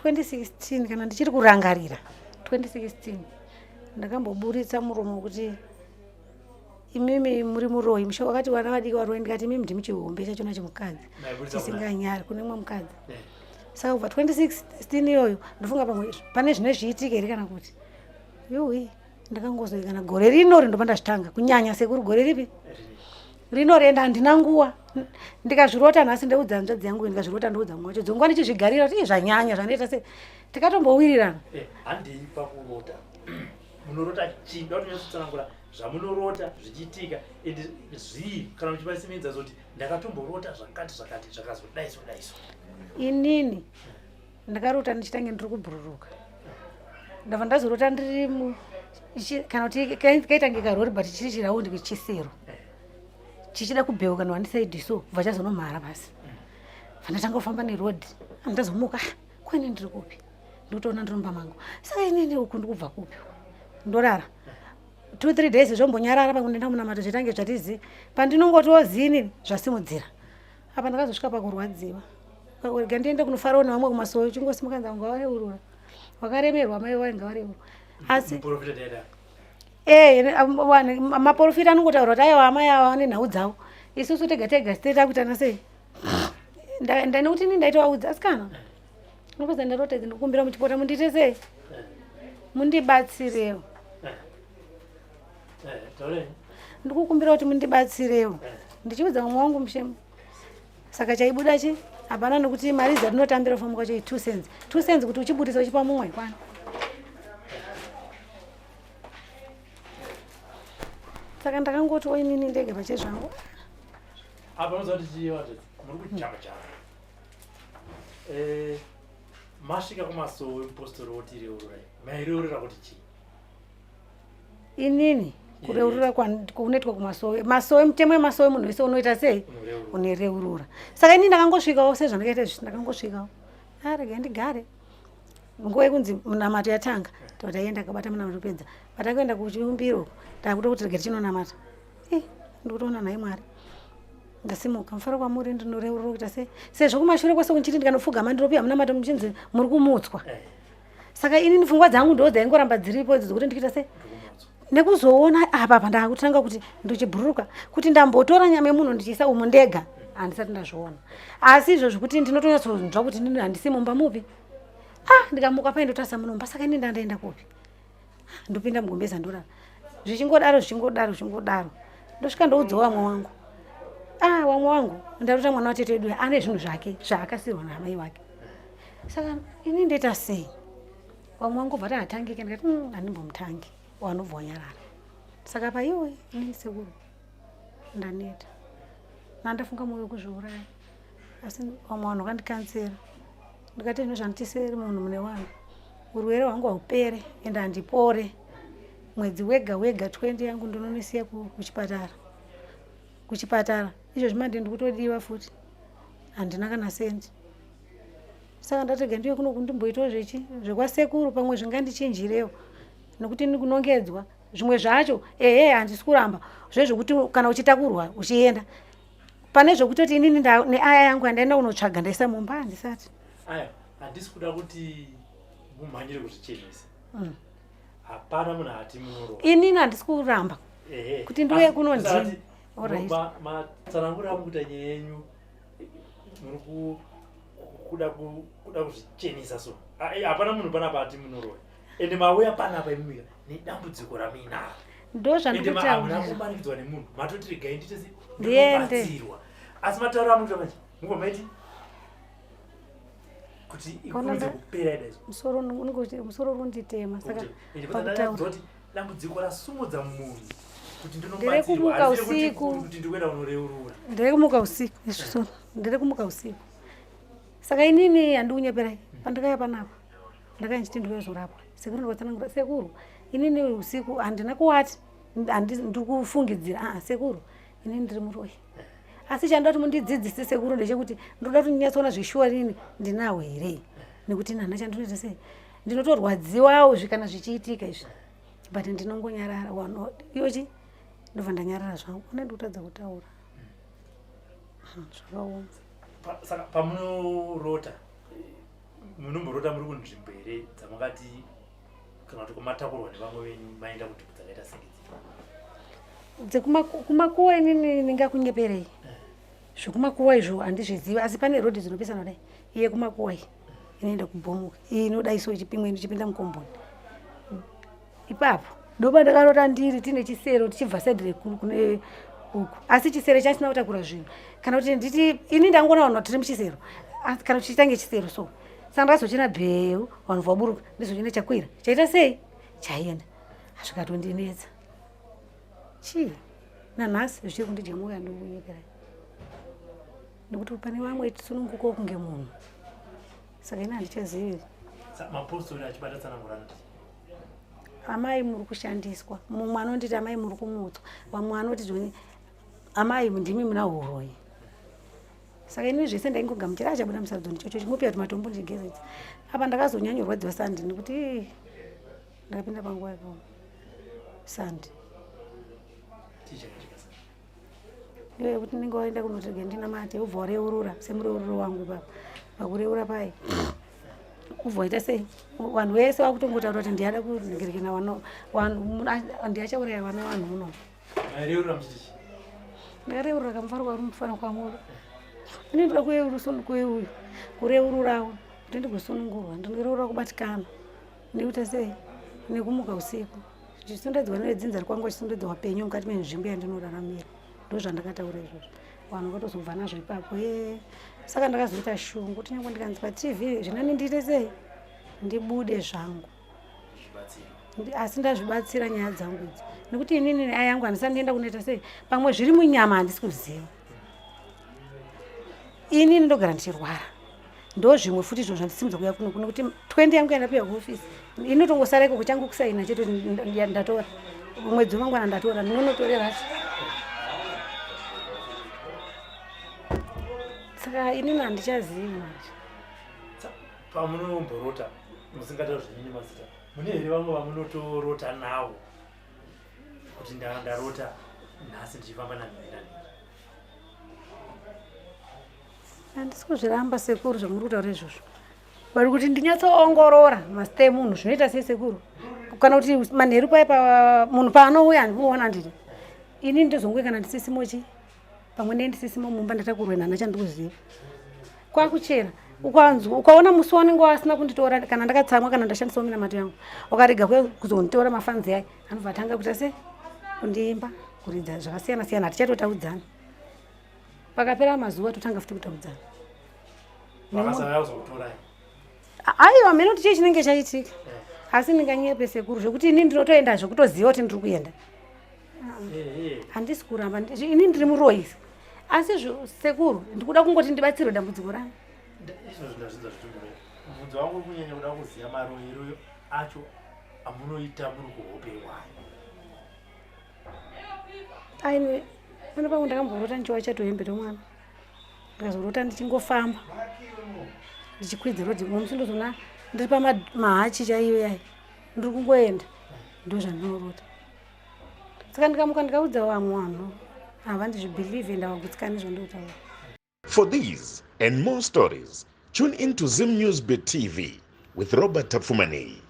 2016 kana ndichiri kurangarira 2016 ndakamboburitsa muromo wekuti imimi muri muroyi musha wakati vana vadiki varoyi ndikati imimi ndimi chihombe chachona chemukadzi chisinganyari kune mumwe mukadzi saka kubva 2016 iyoyo ndofunga pamwe pane zvine zviitika here kana kuti yuwi. Ndakangozoikana gore rinori ndopa ndazvitanga kunyanya sekuru gore ripi rinorenda handina nguwa ndikazvirota nhasi ndoudza hanzvadzi yangu ndikazvirota ndoudza mumwe wacho dzonguva ndichizvigarira kuti zvanyanya zvandiita sei tikatombowirirana eh, handei pakurota munorota chii ndoda kunyatsotsangura zvamunorota zvichiitika and zvii kana muchibasimidza zoti ndakatomborota zvakati zvakati zvakazodaiso daiso inini ndakarota ndichitange ndiri kubhururuka ndabva ndazorota ndiri kana kuti kaitange karori but chiri chiraundi chisero chichida kubheuka nowanisaidi so bva chazonomhara pasi vandatanga kufamba neroad andazomuka kwene ndiri kupi ndikutoona ndiri mumba mangu saka inini uku ndikubva kupi ndorara two three days zvombonyarara pakundienda munamato zvitange zvatizi pandinongotiwo zini zvasimudzira apa ndakazosvika pakurwadziwa rega ndiende kunofarawo nevamwe kumasowe chingosimuka nza kunga wareurura wakaremerwa mai wainga wareurura asi eh, maporofita anongotaura kuti aiwa amai ava vane nhau dzavo isusu tega tega site takuitana sei nekuti ini ndaitovaudza asikana unopedza ndarota idzi ndikukumbira muchipota mundiite sei mundibatsirewo ndikukumbira kuti mundibatsirewo ndichiudza mumwe wangu mushemu saka chaibuda chi hapana nekuti mari dzatinotambira fomu kwacho i2 cents 2 cents kuti uchibudisa uchipa mumwe kwana saka ndakangoti oinini ndege pachezvangu apa unoziva kuti chii muri kujamba jamba eh, masvika kumasowe mupostori woti reururai maireurira kuti chii inini kureurura kunoitwa kumasowe masowe mutemo wemasowe munhu wese unoita sei unoreurura saka inini ndakangosvikawo sezvandakaita izvi ndakangosvikawo arega ah, ndigare nguva yekunzi munamato yatanga taienda kabata munamato pedza patakuenda kuchiumbiro takuto kuti rega tichinonamata eh, ndikutoona nhai mwari ndasimuka mufaro kwamuri ndinoreurura kuita sei sezvo kumashure kwese kunchiti ndikanopfugama ndinopiwa munamato muchinzi muri kumutswa eh. saka inini pfungwa dzangu ndo dzaingoramba dziripo idzo dzekuti ndikuita sei nekuzoona apa apa ndakutanga kuti ndochibhururuka kuti ndambotora nyama yemunhu ndichiisa umu ndega handisati ndazviona asi izvo zvekuti ndinotonyatsonzwa kuti handisi mumba mupi ah ndikamuka pai ndotarisa munomba saka ini ndandaenda kupi ah, ndopinda mugombeza ndorara zvichingodaro zvichingodaro zvichingodaro ndosvika ndoudza wamwe wangu ah wamwe wangu ndarota mwana watete wedu ane zvinhu zvake zvaakasirwa naamai wake saka ini ndoita sei vamwe wangu bva taatangike ndikati hmm, handimbomutangi wanobva wanyarara saka paiwe ini sekuru ndaneta nandafunga mwoyo wekuzviuraya asi vamwe vanhu vakandikansera ndikati zvino zvanditiseri munhu mune wanhu urwere hwangu haupere ende handipore mwedzi wega wega 20 yangu ndinonisiya kuchipatara kuchipatara izvozvi manje ndikutodiwa futi handina kana sendi saka ndatega ndiyo kuno kundimboitawo zvechi zvekwasekuru pamwe zvingandichinjirewo nekuti ndikunongedzwa zvimwe zvacho ehe handisi kuramba zvezvekuti kana uchitakurwa uchienda pane zvekutoti inini neaya yangu andaenda kunotsvaga ndaisa mumba handisati aya handisi kuda kuti mumhanyire kuzvichenesa mm. hapana munhu ati munoro inini handisi kuramba kuti ndiuye kuno ndini matsanangura amukuita nyaya yenyu muri kuda kuda kuzvichenesa so ah, eh, hapana munhu panapa ati munoroya ende mauya panapa imimika nedambudziko ramuinaro ndozvandikutaura kumanikidzwa nemunhu matoti regai ndite ndiende asi mataura amunoita manje mubva maiti kuti ikurumidze kupera ida izvo musoro musoro uri kunditema saka pakutaura dambudziko rasumudza munhu kuti ndinokumuka usiku kuti ndikuenda kunoreurura ndiri kumuka usiku izvo ndiri kumuka usiku saka inini handikunyeperai pandakauya panapa ndakauya ndichiti ndikuzorapwa sekuru ndikatsanangura sekuru inini usiku handina kuwati ndiri kufungidzira aa sekuru inini ndiri muroyi asi chandoda kuti mundidzidzise sekuru ndechekuti ndoda kuti ndinyatsoona zveshuwa rini ndinawo here nekuti nana chandinoita sei ndinotorwadziwawo zvi kana zvichiitika izvi but ndinongonyarara iyochi ndobva ndanyarara zvangu une ndikutadza kutaura hmm, zvakaoma saka pamunorota munomborota muri kunzvimbo here dzamakati kana kuti kumatakurwa nevamwe venyu maenda kunzvimbo dzakaita senge dzekumakuwa inini ndingakunyeperei eh. zvekumakuwa izvo handizvizivi asi pane rodhi dzinopesana kudai iye kumakuwa iyi inoenda kubhomuka iyi inodai so ichipimwa inochipinda mukomboni ipapo Ndopa ndakarota ndiri tine chisero tichibva saidi rekuru kune uku asi chisero chasina kutakura zvinhu kana kuti nditi ini ndangoona vanhu tiri muchisero kana kuti chitange chisero so saka ndakazochena bheu vanhu vaburuka ndizochena chakwira chaita sei chaenda zvikatondinetsa chii nanhasi zvichiri kundidya mwoyo andikunyepera nekuti pane vamwe tisununguko kunge munhu saka ini handichazivi mapostori achibata tsanangurano amai muri kushandiswa mumwe anonditi amai muri kumutswa vamwe vanoti zvoni amai ndimi muna huroyi saka ini zvese ndaingogamuchira achabuda musarudzo ndichocho chingopiwa kuti matombo ndichigezetsa apa ndakazonyanyorwadziwa sandi nekuti ndakapinda panguva yakaoma sandi iyo yekuti ndinge waenda kunotirega ndinamate ubva wareurura semureururo wangu ipapa pakureura pai ubva waita sei vanhu vese vakutongotaura kuti ndiyada kungerekena ndiachauraya vana vanhu muno ndakareurura kamufaro kwauri mufano kwamuri ini ndoda kueuyu kureururawo kuti ndigosunungurwa ndinoreurura kubatikana nekuita sei nekumuka usiku Ndichisundedzwa nevedzinza rikwangu vachisundedza wapenyu mukati menzvimbo yandinoraramira ndozvandakataura izvozvo vanhu vakatozobva nazvo ipapo e saka ndakazoita shungu kuti nyange ndikanzi patv zvinani ndiite sei ndibude zvangu asi ndazvibatsira nyaya dzangu idzi nekuti inini aya yangu handisati ndienda kunoita sei pamwe zviri munyama handisi kuziva inini ndogara ndichirwara ndozvimwe futi izvo zvandisimudza kuya kuno kuno kuti 20 yangu yandapiwa kuofisi inotongosara ikoko changu kusaina chete ndatora mwedzi wemangwana ndatora ndinonotorera saka inini handichazivi manje pamunomborota musingatauri zvenyu nemazita mune here vamwe vamunotorota nawo kuti ndarota nhasi ndichifamba nanhingi nanhingi Handisi kuzviramba sekuru zvamuri kutaura izvozvo but kuti ndinyatsoongorora mazita emunhu zvinoita sei sekuru kana kuti manheru paye pa munhu paanouya handimuona ndini ini ndozonguye kana ndisisimo chi pamwe nee ndisisimo mumba ndatakurwe nana chandikuziva kwakuchera ukanzwa ukaona musi waunenge wasina kunditora kana ndakatsamwa kana ndashandisawo minamato yangu ukarega kuzonditora mafanzi aye anobva atanga kuita se kundiimba kuridza zvakasiyana siyana hatichatotakudzana pakapera mazuva totanga futi kutaudzana aiwa mheno kuti chii chinenge chaitika eh. asi ndinganyepe sekuru zvekuti ini ndinotoenda zvekutoziva kuti ndiri kuenda eh, eh. handisi kuramba ini ndiri muroyi asi sekuru ndikuda kungoti ndibatsirwe dambudziko rangu mubvunzo wangu kunyanya kuda kuziva maroyero acho amunoita muri kuhope wayo Aini pane pamwe ndakamborota ndichiwacha tuhembe twemwana ndikazorota ndichingofamba ndichikwidza rodhi mumwe ndozoona ndiri pamahachi chaiyo yayi ndiri kungoenda ndozvandinorota saka ndikamuka ndikaudza vamwe vanhu havandizvibhilivhe ndavagutsikani zvandinotaura For these and more stories, tune in to Zim News Bit TV with Robert Tafumani.